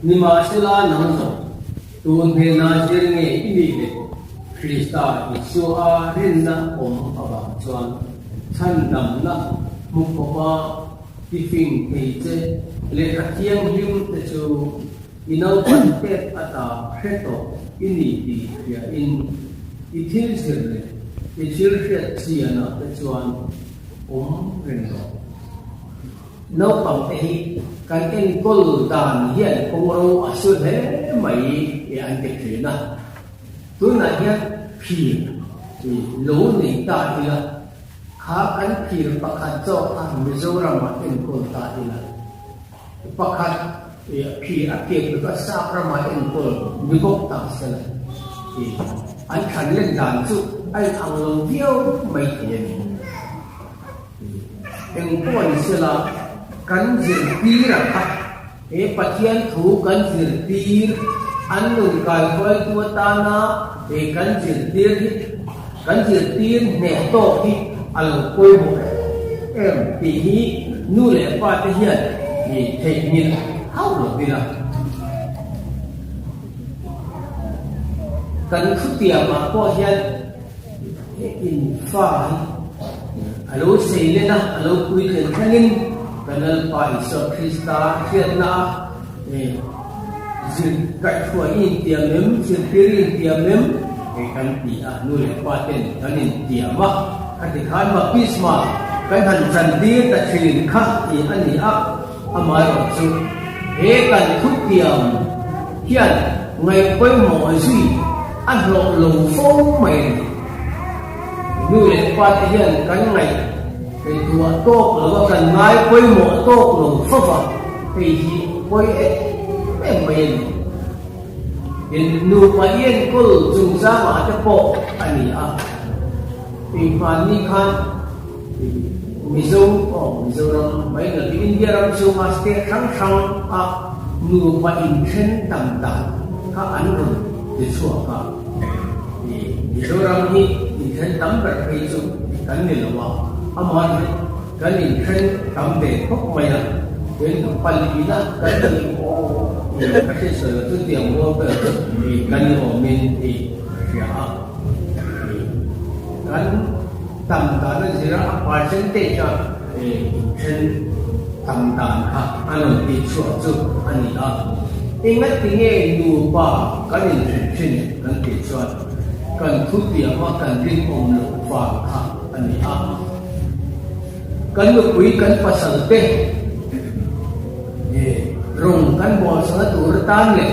Nimahsela nang zawng, tun hnena zir nge i nih le? Krista Isua rinna awm avang chuan chhandamna hmu khawpa tifing thei che lehkha thianghlim te chu i naupan pek ata hre tawh i ni tih hriain i thil zir leh i thil hriat chianah te chuan awm reng rawh. Naupang te hi kan enkawl dan hian kawngro a su hle mai e an ti thin a. Tunah hian phir lo nei ta ila, kha kan phir pakhat zawk kha Mizoramah enkawl ta ila, pakhat phir a kep lutuk a sap ramah enkawl ni bawk ta sela, an thlan len dan chu a inang lo viau mai thei a ni. Engpawh ni sela, kan zirtir a kha. He Pathian thu kan zirtir, an nun kaihruaitu atana he kan zirtir hi, kan zirtir hneh tawk hi a lo pawimawh em em tih hi nu leh pa te hian theihnghilh hauh lo ila. Kan thutiamah pawh hian he infa hi a lo sei len a, a lo puitling thlengin kan Lalpa Isua Krista hriatna a zir kaihhruai i intiam em, zirtir i intiam em hei kan ti a, nu leh pa ten kan intiam a, khati khan baptisma kan han chantir ta thin kha tih a ni a, amaherawhchu he kan thutiam hian ngaihpawimawh zui a hlawh lo fo mai a ni. Nu leh pa te hian kan ngaih ngaihtuah tawk lo a, kan ngai pawimawh tawk lo fo va, hei hi pawi em em mai a ni. Tin, nupa enkawl chungchangah te pawh a ni a, hei hmanni khan Mizo, aw Mizoram mai lo hi India ram chhunga state hrang hrang a nupa inthen tam dan kha an rawn ti chhuak a. Mizoram hi inthen tam ber phei chu kan ni lo a, amaherawhchu kan inthen tam ve khawp mai a, tin palina kan ni aw ka hriat sawi lo chu tiang rual vel chu kan ni awmin ka hria a. Kan tam dan a zir a, a percentage a inthen tam dan kha a rawn tih chhuah chu a ni a. Engatinge nupa kan inthen thin kan tih chuan kan thutiam a kan rinawm loh vang kha a ni a. Kan nupui kan pasal te rawng kan bawlsana tur atan leh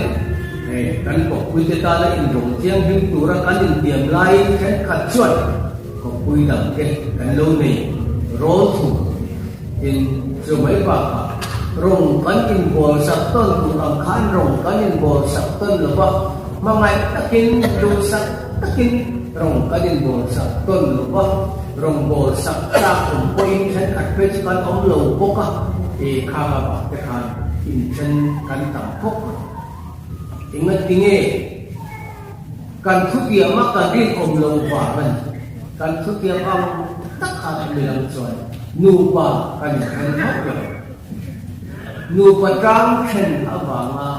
kan kawppuite tana inrawng thianghlim tura kan intiam laiin thenkhat chuan Kawppui dang te kan lo nei rawl thung in chu mai bakah rawng kan inbawl sak tawn tur ang khan rawng kan inbawl sak tawn lo va, hmangaih takin duhsak takin rawng kan inbawl sak tawn lo va, rawng bawl sak tlak awm pawhin thenkhat phei chu kan awm lo bawk a, i khang avang te khan inthen kan tam khawp mai. Engatinge? Kan thutiam a kan rinawm lo vang a ni. Kan thutiam ang tak khan a milang chuan nupa kan inthen hauh lo. Nupa tang then avanga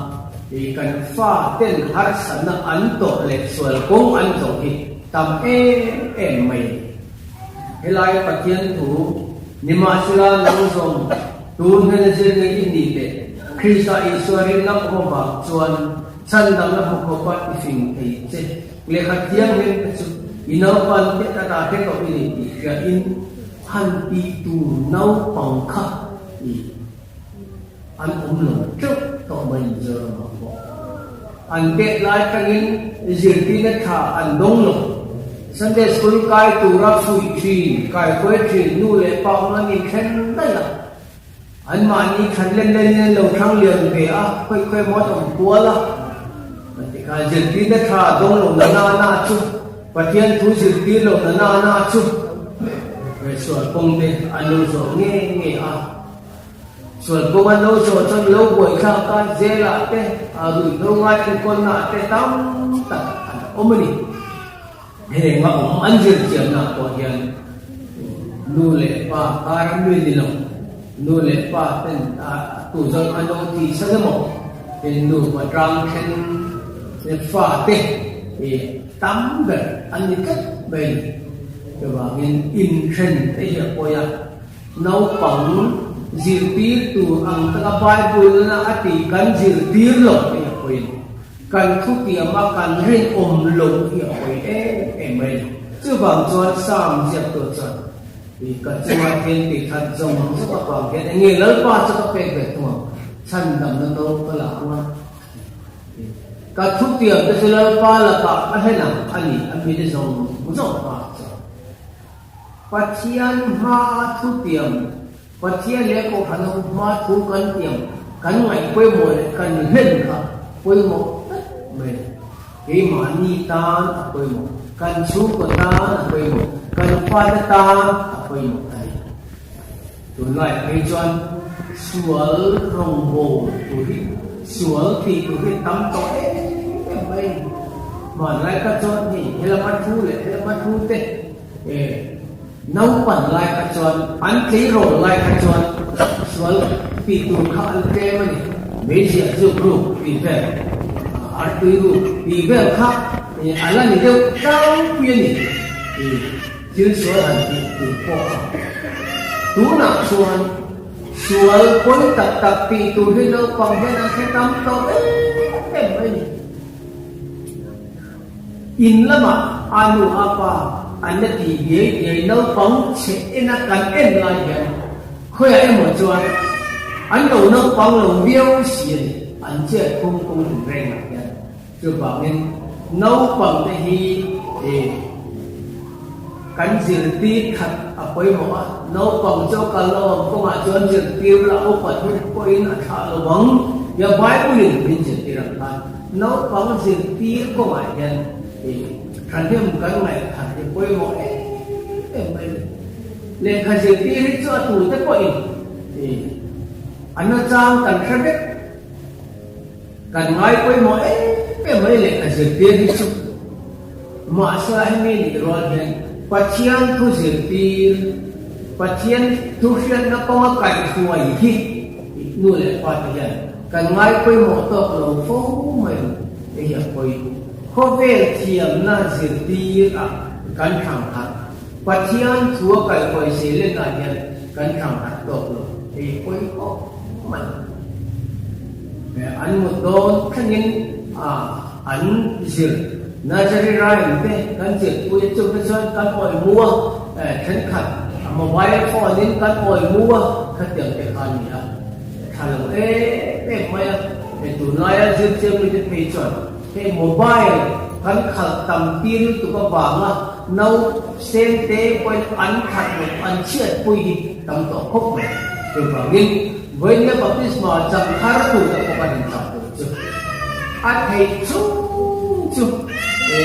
kan fa ten harsatna an tawh leh sual kawng an zawh hi tam em em mai a ni. Helai Pathian thu nimahsela nang zawng tun hnena zir ngei i nih leh Krista Isua rinna awm avang chuan Chhandamna hmu khawpa i fing thei che. Lehkha thianghlim te chu i naupan te a ta hre tawh i ni tih hriain han tih tur naupang kha i an awm lo teuh tawh mai Mizoramah pawh. An tet lai tangin zirtirna tha an dawng lo. Sunday school kai tura fuih thin, kaikuai thin nu leh pa awm an inthlen daih a. Anmahni thlan len len in an lo thlang lian ve a, khawi khawi maw an awm kual a. Kan ti khan zirtirna tha dawng lo na na na chu, Pathian thu zirtir lo na na na chu sual kawng te an lo zawh nge nge a. Sual kawng an lo zawh chuan lo buaithlak a, jail ah te, ruihhlo ngai enkawlna ah te tam tak an awm a ni. Heng a awm an zir chianna pawh hian nu leh pa kar a mi ni lo, nu leh pa ten a tu zawng an lo tih san emaw? Tin nupa tlang then leh fate hi tam ber an ni tlat mai a ni. Chuvangin inthen te hi a pawi a, naupang zirtir tur ang taka Bible na a tih kan zirtir lo hi a pawi a ni. Kan thutiama kan rinawm lo hi a pawi em em mai a ni. Chuvang chuan Psalm ziaktu chuan, I ka chunga thil tih that zawng zawng avang hian eng nge Lalpa chu ka pek ve thung ang? Chhandamna no ka la ang a. Ka thutiam te chu Lalpa lakah ka hlen ang a ni, a mite zawng zawng hmaah chuan. Pathian hmaa thutiam, Pathian leh Kohhran ho hmaa thu kan tiam, kan ngaih pawimawh leh kan hlen kha pawimawh vek mai a ni. Keimahni tan a pawimawh, kan chhungkaw tan a pawimawh, kan fate tan a pawimawh a ni. Tunlaiah phei chuan sual rawngbâwl tur hi, sual tih tur hi tam tawh em em mai a ni. Hmanlai kha chuan hei helama thu leh helama thu te eh naupan lai kha chuan an tleirawl lai kha chuan sual tih tur kha an tlem a ni. Meiziah zuk ruk tih vel, artui ruk tih vel kha a la ni deuh tlangpui a ni. Thil sual han tih tur pawh a tunah chuan sual pawi tak tak tih tur hi naupang hian an hre tam tawh em em mai ni. In lamah a nu a pa an la ti biai biai naupang chhe ena kan en lai hian khawiah emaw chuan an lo naupang lo viau si a ni, an chet phung kawng inrengah hian. Chuvangin naupangte hi kan zirtir khat a pawimawh a, naupang chu a kal lo ang kawngah chuan zirtir la upat hun pawhin a thlah lo ang tia Bible-in min zirtir ang khan naupang zirtir kawngah hian thahnem kan ngaihkhat hi pawimawh em em mai a ni. Lehkha zirtir hi chu a tute pawhin a nachang kan hre vek. Kan ngai pawimawh em em mai lehkha zirtir hi chu mahse hemi nih rual hian Pathian thu zirtir, Pathian thu hriatna kawnga kaihhruai hi nu leh pa te hian kan ngai pawimawh tawk lo fo mai ang hei hi a pawi. Khawvel thiamna zirtir ah kan thangkhat, Pathian thu a kaihhruai zeilenah hian kan thangkhat tawk lo hei pawi khawp mai. An mut dawn thlengin an zir. Nursery rhyme te kan zirpui a chuvte chuan kan awih mu a, thenkhat mobile phone in kan awih mu a, khatiang te kha a ni a, tha lo em em mai a. Hei tunlaia zirchiang mite phei chuan hei mobile kan khalh tam tir lutuk avanga nau sen te pawhin an khat loh an chhiatpui hi tam tawh khawp mai. Chuvangin Vawinia baptisma chang thar tur te pawh kan inchah tur chu a theih chung chu he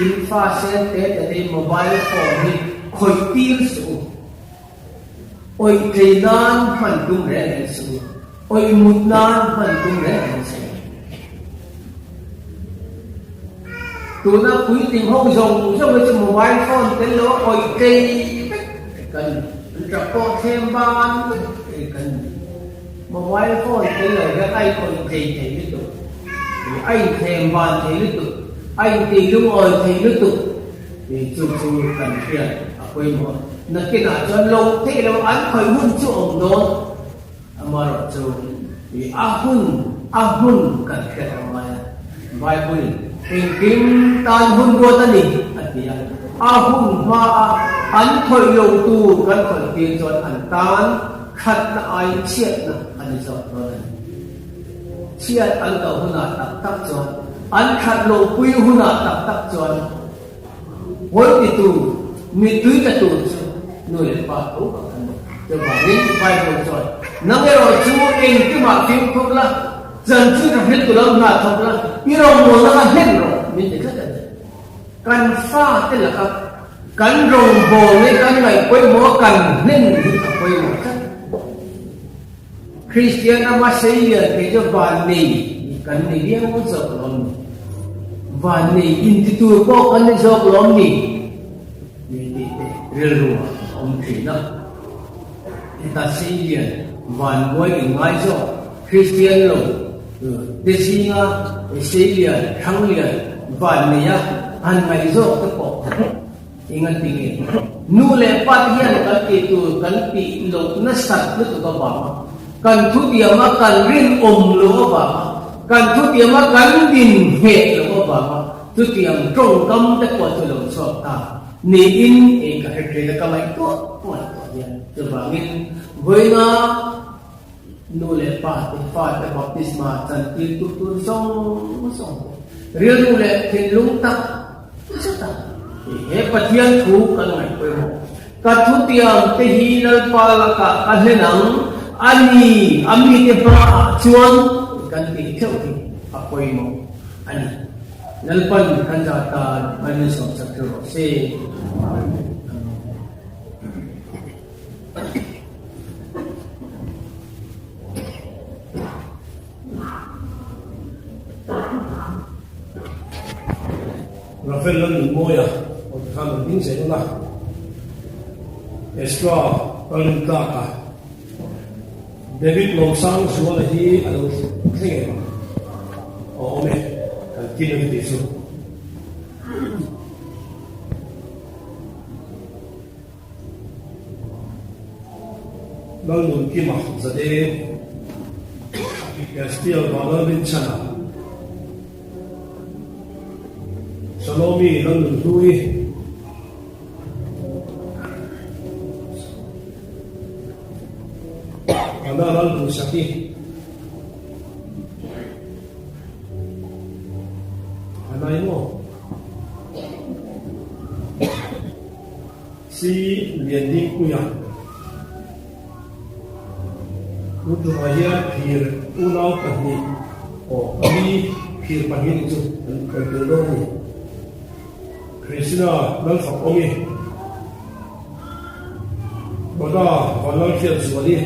in fa sen te te te mobile phone hi khawih tir suh u. Awih tlei nan hman tum reng reng suh u. Awih mut nan hman tum reng reng suh u. Tuna puitling ho zawng zawng hi chu mobile phone tel lo a awih tlei vek kan ni. An tap pawh thlem ban vek kan ni. Mobile phone tel lo hian a in awih tlei thei lutuk, a in thlem ban thei lutuk, a in tih lungawi thei lutuk tih chu chu kan hriat a pawimawh. Nakinah chuan lo theih lo an khawih hun chu awm dawn. Amaherawhchu, i a hun a hmun kan hriat ang mai a, Bible in engkim tan hun ruat a ni a ti a, a hun hmaa an khawih lo tur kan khawih tir chuan an tan thatna aiin chhiatna a ni zawk dawn a ni. Chhiat an koh hunah tak tak chuan, an that loh pui hunah tak tak chuan Hawi titu, mittui tla tur chu nu leh pa tho kha an ni. Chuvangin Bible chuan, Nang erawh chu engkimah fimkhur la, chanchin ka hrilh tu lo hna thawk la, i rawngbawlna kha hlen rawh min ti tlat a ni. Kan fate laka kan rawngbawlna hi kan ngaih pawimawh a, kan hlen hi a pawimawh tlat. Kristian rama seilian thei chu vannei kan ni viau zawk lawm ni? Vannei inti tur pawh kan ni zawk lawm ni? Tih tih te rilru ah a awm thin a. Heta seilian vanbuai inngai zawk Kristian lo. Te zinga Seilian, Thlanglian, Vanneia han ngaihzawk te pawh eng a ti nge? Nu leh pa te hian kan tih tur kan tih loh nasat lutuk avanga kan thutiama kan rinawm loh avanga kan thutiama kan din ngheh loh avanga chutiang tawngkam te pawh chu lo chhuak ta niin ei ka hre thin a, ka ngaihtuah ngaihtuah hian chuvangin vawiina Nu leh pa te, fa te baptisma chantir tu tur zawng zawng te, rilru leh thinlung tak zet a he Pathian thu kan ngaih pawimawh. Ka thutiam te hi Lalpa lakah ka hlen ang, a ni, a mite hmaah chuan kan tih theuh hi a pawimawh a ni. Lalpan kan zah tan kan insawmsak theuh rawh se. Amen. Rafael Lalnunmawia aw ti khan rawn ding zel ula, Ezra Lalrintlaka, David Lawmsangzuala hi a lo thleng em ang? Aw awm e, kan kin a ni tih chu. Lalnunkima Zadeng, Castiel Vanlalrinchhana, Salomi Lalnunhlui, Anna Lalduhsaki, Anna maw? Si Liandingpuia Tun tumah hian phir unau pahnih aw pali phir pahnih ni chu an rawn tel dawn a ni. Christina Lalfakawmi, Rhoda Vanlalhriatzuali,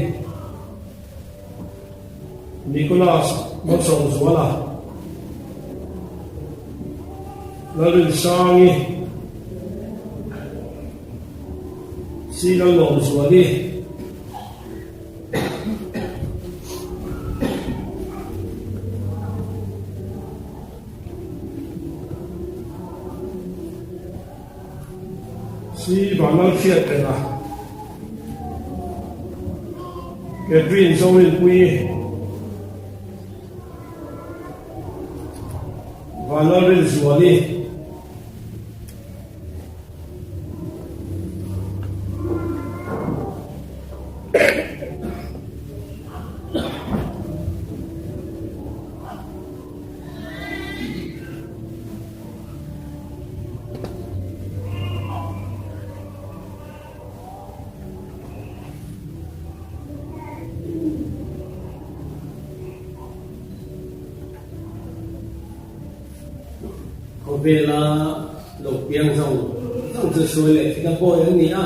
Nicholas Malsawmzuala, Lalrinsangi, Si Lalawmzuali, Si Vanlalhriatrenga, Catherine Zorinpuii, Vanlalrinzuali. Khawvela lo piang zawng zawng chu sual leh thil a pawi an ni a,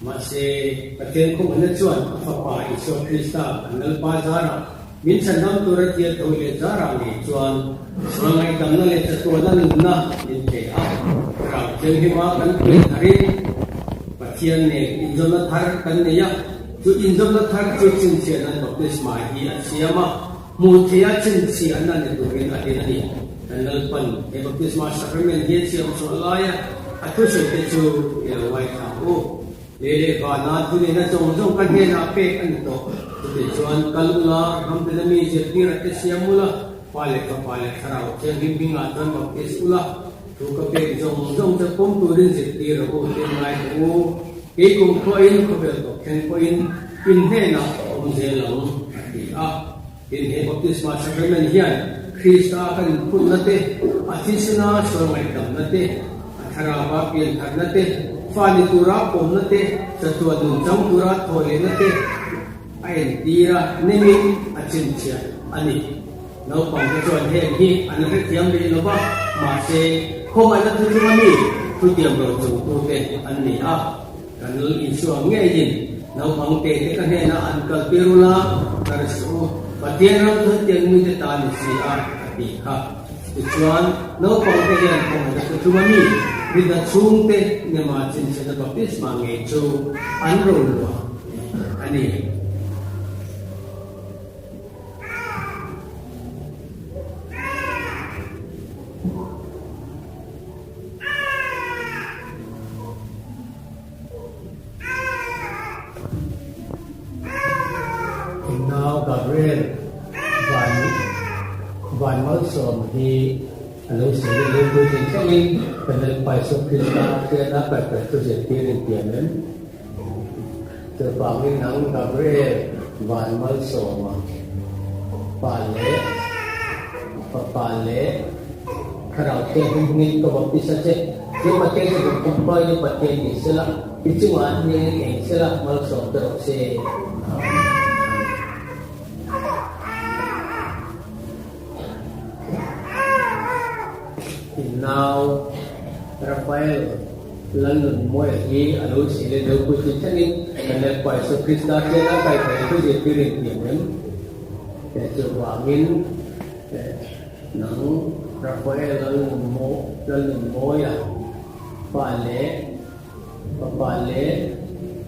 mahse Pathian khawmhna chuan a Fapa Isua Krista kan Lalpa zarah Min chhandam tur a tia tho leh zarah ngei chuan sual ngaihdamna leh chatuana nunna min pe a, Thlarau Thianghlim-a kan pian tharin Pathian nen inzawmna thar kan nei a, chu inzawmna thar chu chhinchhiahna baptisma hi a siam a, hmuh theiha chhinchhiahna ni turin a din a ni. Kan Lalpan he baptisma sacrament hi a siam chhuah laia a thusawi te chu i lo ngaithla ang u. Lei leh vana thuneihna zawng zawng ka hnenah pek a ni tawh. Chutih chuan kal ula, ramdana mi zirtirah te siam ula, Pa leh Fapa leh Thlarau Thianghlim hmingah chuan baptis ula, thu ka pek zawng zawng chu pawm turin zirtir rawh u tih ngai teh u. Kei kum khuain khawvel tawp thleng pawhin in hnenah ka awm zel ang, a ti a. Tin, he baptisma sacrament hian Krista kan inphunna te, a thisena sual ngaihdamna te, a thlarauva piantharna te, fa ni tura pawmna te, chatuan nun chang tura thaw lehna te a entir a, nemin a chhinchhiah a ni. Naupangte chuan heng hi an hrethiam rih lo va, mahse, khawngaihna thuthlung a mi thutiam ro chungtute an ni a. Kan Lal Isua ngeiin naupang te te ka hnenah an kal tir ula, ka ri suh u, Pathian ram chu hetiang mite ta ni si a, a ti kha. Tichuan, naupang te hian khawngaihna chu tlum a mi, rinna chhungte nema chinchhiatna baptisma ngei chu an ro luah a ni. hi a lo sawi leh leh pui thei thlengin kan Lalpa Isua Krista hriatna kaihpelh chu zirtir intiam em? Chuvangin nang Gabriel van malsawma pa leh fapa leh Thlarau Thianghlim hmingin ka baptisa che, chu Pathian chu kum kumkhua in Pathian ni sela, i chungah an hmingin eng sela malsawm te rawh se. Amen. I nau Rafael Lalnunmawia hi a lo chhe leh lo pui tih thlengin kan Lalpa Isua Krista hriatna kaihthei thu zirtir intiam em? Chuvangin nang Rafael Lalnunmawia pa leh Fapa leh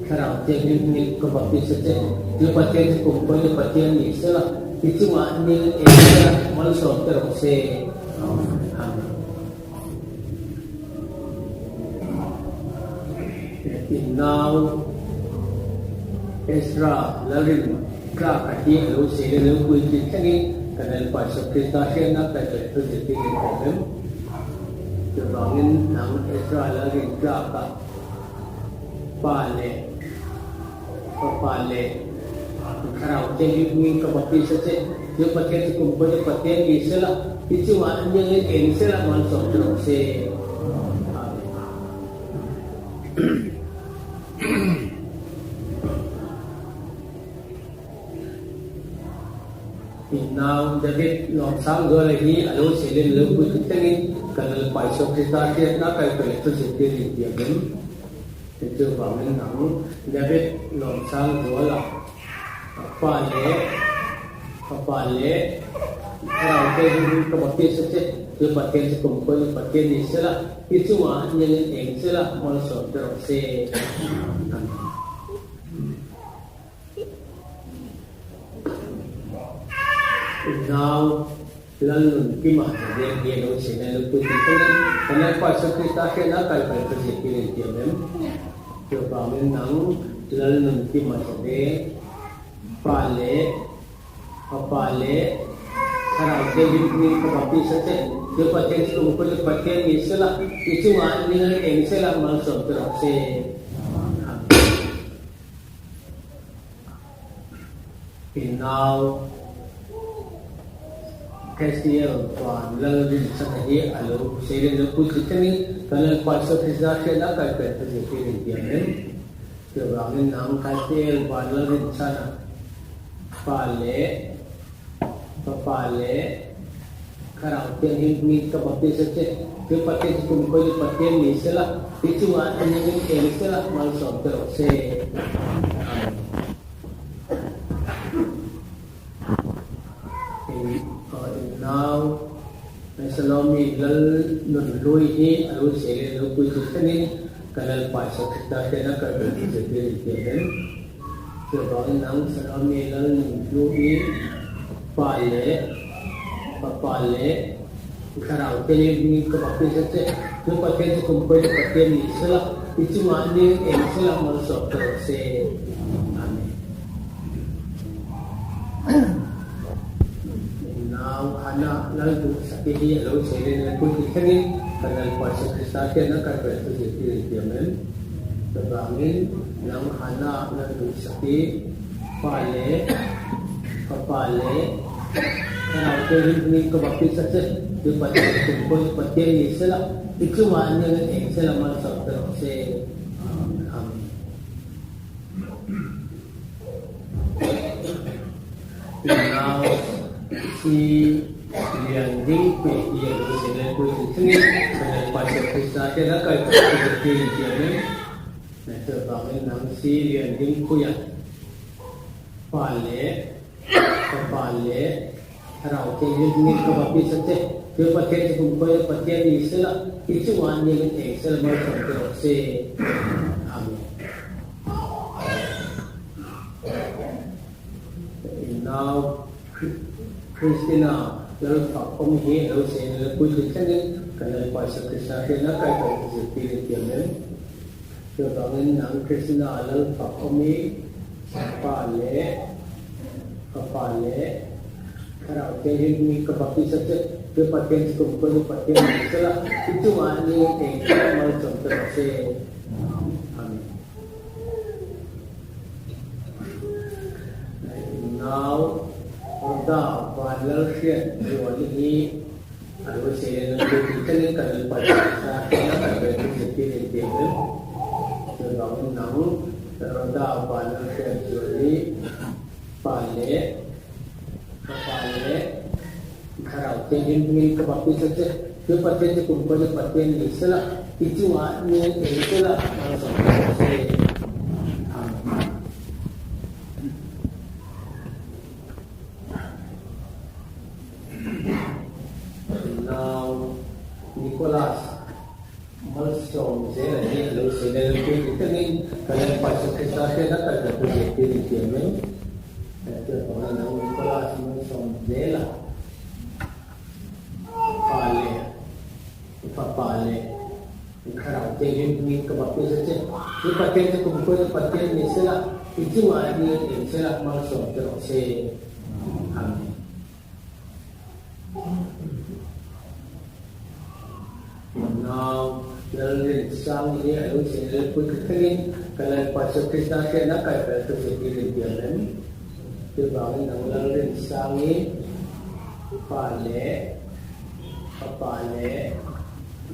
Thlarau Thianghlim hmingin ka baptisa che. Chu Pathian chu kum pawhin Pathian ni sela, i chungah ning eng sela, malsawm te rawh se. Amen. In nau Ezra Lalrin tlak a hi a lo sei leh lo pui tih thlengin kan Lalpa Isua Krista hriatna kaihhruai thu zirtir in awm em? Chuvangin nang Ezra Lalrin tlaka Pa leh Fapa leh Thlarau Thianghlim hmingin ka baptisa che, chu Pathian chu kum pawhin Pathian ni sela, i chungah an niangin eng sela malsawm te rawh se. Amen. I nau David Lawmsangzuala hi a lo chhelin lo pui thut thlengin kan Lalpa Isua Krista hriatna kaihpelh leh thuzirtir intiam em? Chuvangin nang David Lawmsangzuala pa leh fapa leh Thlarau Thianghlim hi ka baptist a che, chu Pathian chu kum pawhin Pathian ni sela, i chungah niangin eng sela malsawm te rawh se. Amen. Nau Lalnunkima Zadian hi a lo chhe ngai lo pui tih thlengin kan Lalpa Isua Krista hriatna kaihpelh thu zirtir intiam em? Chuvangin nang Lalnunkima Zade Pa leh Fapa leh Thlarau Thianghlim hmingin ka baptisa che, chu Pathian chu kum khaw chu Pathian ni sela, i chungah ninga eng sela malsawm te rawh se. Amen. I nau Castiel chuan Lalrinchhana hi a lo seilen lo pui thut thlengin kan Lalpa Isua Krista hriatna kaihpelh thu zirtir intiam em? Chuvangin nang Castiel van Lalrinchhana pa leh fapa leh Thlarau Thianghlim hmingin ka baptisa che, chu Pathian chu kum khawiin Pathian ni sela, i chungah ningin eng sela malsawm te rawh se. Amen. In nau Salomi Lal Nunhlui hi a lo chhe leh lo pui chu thlengin ka Lalpa Isua Krista hriatna ka rawn zirtir intiam em? Chuvangin nang Salomi Lal Nunhlui Pa leh Fapa leh Thlarau Thianghlim hmingin ka baptisa che, chu Pathian chu kum pawhin Pathian ni sela, i chungah ning eng sela malsawm te rawh se. Amen. Nau Hannah Lal duhsaki hi a lo chhe len leh pui tih thlengin kan Lalpa Isua Krista hriatna kan rawn thu zirtir intiam em? Chuvangin nang Hannah Lal duhsaki Pa leh Fapa leh Thlarau Thianghlim hmingin ka baptisa che, chu Pathian kum pawhin Pathian ni sela, i chungah an niangin eng sela malsawm te rawh se. Amen. Nau si lian ding pe hi a lo se lai pui tih thlengin kan Lalpa Isua Krista hian a kai khawp a zirtir intiam em? Chuvangin nang si lian ding khuia Pa leh Fapa leh Thlarau Thianghlim hmingin ka baptisa che, chu Pathian chu kum khawiah Pathian ni sela, i chungah niangin eng sela malsawm te rawh se. Amen. In nau Christina Lalfak awm hi a lo chhe in la pui tih thlengin kan Lalpa Isua Krista hriatna kaihpelh zirtir intiam em? Chuvangin nang Christina Lalfak awm i Pa leh Fapa leh Thlarau Thianghlim hmingin ka baptisa che. Chu Pathian chu kum khaw chu Pathian a ni sela, i chungah ni eng chiah malsawm te rawh se. Amen. Nau Rda van Lalhriat Zuali hi a lo seilen a chu tih thlengin kan lalpa Krista hriatna kan ve chu zirtir intiam em? Chuvangin nang Rda van Lalhriat Zuali pa leh fapa leh Thlarau Thianghlim hmingin ka baptisa che. Chu Pathian chu kum khaw chu Pathian ni sela, i chungah ni eng sela malsawm ta rawh se. Amen. Nau Nicholas malsawm zela hi a lo sawi leh lo tih thlengin ka Lalpa Jesuh Krista hriatna kal ka thu zirtir in tiam em? Chuvangin nau Nicholas malsawm zela Pa leh Fapa leh Thlarau Thianghlim hmingin ka baptisa che. Chu Pathian chu kum khaw chu Pathian ni sela, i chungah ni eng sela malsawm che rawh se. Amen. Nau Lalrinsang hi a lo cheng leh pui kha thlengin ka Lalpa Jesuh Krista hriatna kai fel chu zirtir intiam em? Chuvangin nang Lalrinsangi Pa leh Fapa leh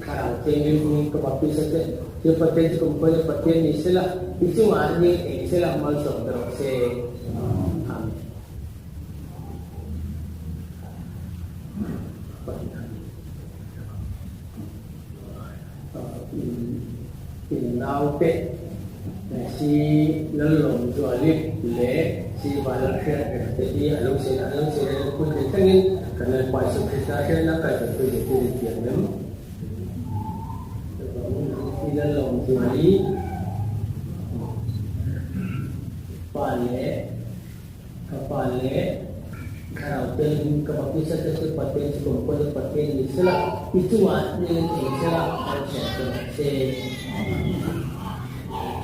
Thlarau Thianghlim hmingin ka baptisa che. Chu Pathian chu kum khaw chu Pathian ni sela, i chungah ni eng sela malsawm ta rawh se. Amen. In naute si Lallawmzuali leh si Vanlalhriat reng te hi a lo chei a lo chei reng pui thei thlengin kan Lalpa Isua Krista hriatna kai kan pui zirtir in tiang em? Si Lallawmzuali pa leh Ka pa leh Thlarau telin ka baptisa te chu Pathian chu kum khaw chu Pathian ni sela, i chungah hneng eng sela malsawm che rawh se.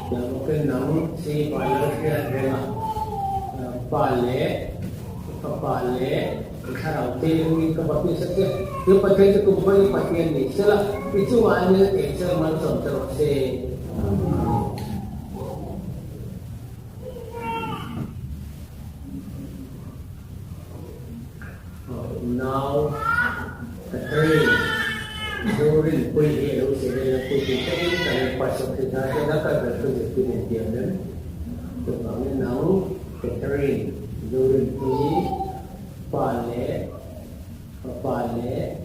Tiang bawkin nang si van lo hriat reng a, Pa leh Fapa leh Thlarau telin ka baptisa che chu Pathian chu kum khaw chu Pathian ni sela, i chungah hneng eng sela malsawm che rawh se. Nau Catherine Zorinpuii hi a lo che vel a, pui tih thlengin kan Lalpa Sawmhnih hna hian a kal ber chu zirtir in tiam em? Chuvangin nau Catherine Zorinpuii pa leh Fapa leh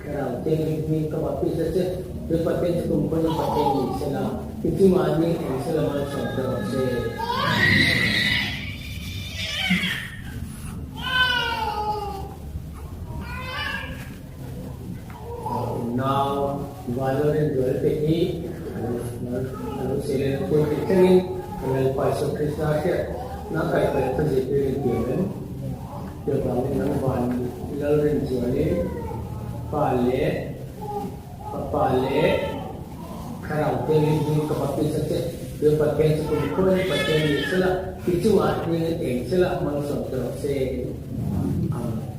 Thlarau Thianghlim hming ka baptisa che, chu Pathian chu kum khaw in Pathian ni sela, i chungah ni eng sela malsawm che rawh se. Nau Vanlalrinzual te hi a lo seilen a pui theih thlengin kan Lalpa Isua Krista hriatna kaihpelh kha zirtir in tiam em? Chuvangin nang van Lalrinzualin Pa leh Fapa leh Thlarau Thianghlim hming ka baptisa che, chu Pathian chu kum khuain Pathian ni sela, i chungah hming eng sela malsawm che rawh se. Amen.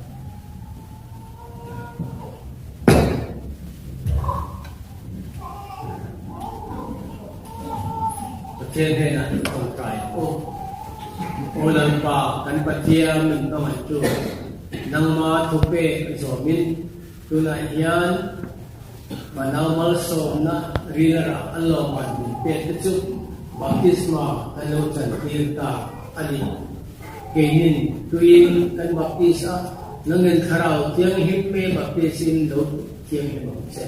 Pathian hnenah i tawngtai ang u. Aw Lalpa, kan Pathian min hmangaihtu, nangma thupek zawmin tunah hian Manau malsawmna rila rah a lawmman min pek te chu baptisma kan lo chantir ta a ni. Keinin tuiin kan baptis a, nangin Thlarau Thianghlim me baptisin lo thianghlim ang che.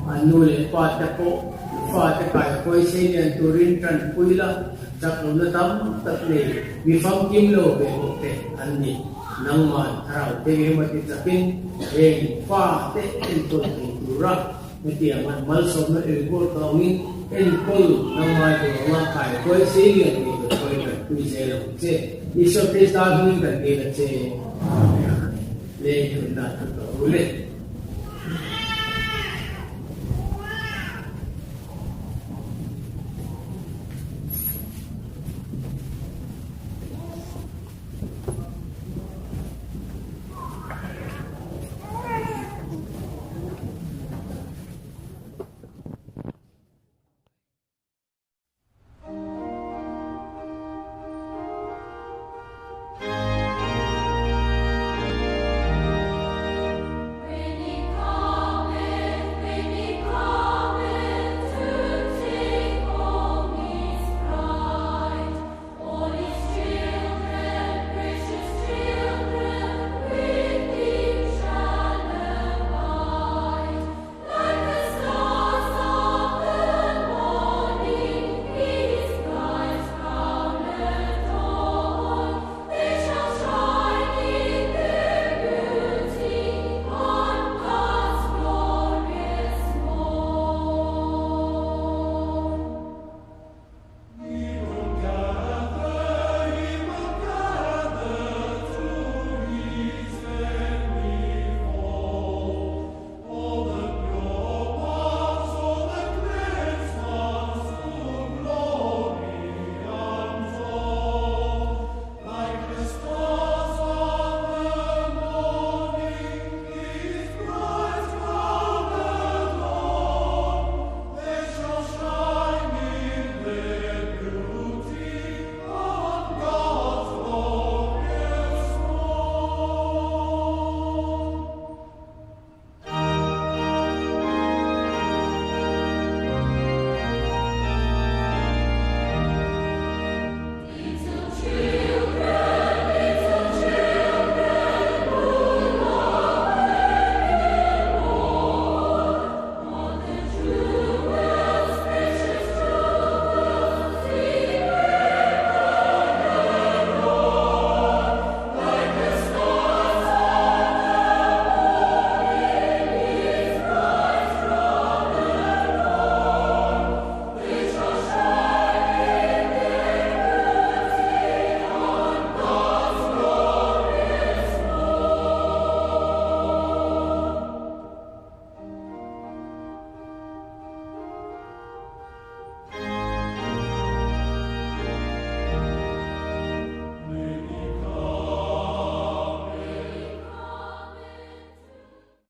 An nu leh pa te pawh fate kaihruai seilian turin tanpui la, chaklohna tam tak nei mi famkim lo ve bawk te an ni. Nangman Thlarau Thianghlim a ti chakin heng fate enkawl thei tura hetiang an malsawmna rilru tawngin enkawl nangmai duh anga kaihruai seilian thei tur pawhin tanpui zel ang che. Isua Krista hmingin kan dil a che. Amen. Le thunna thu tawh u le.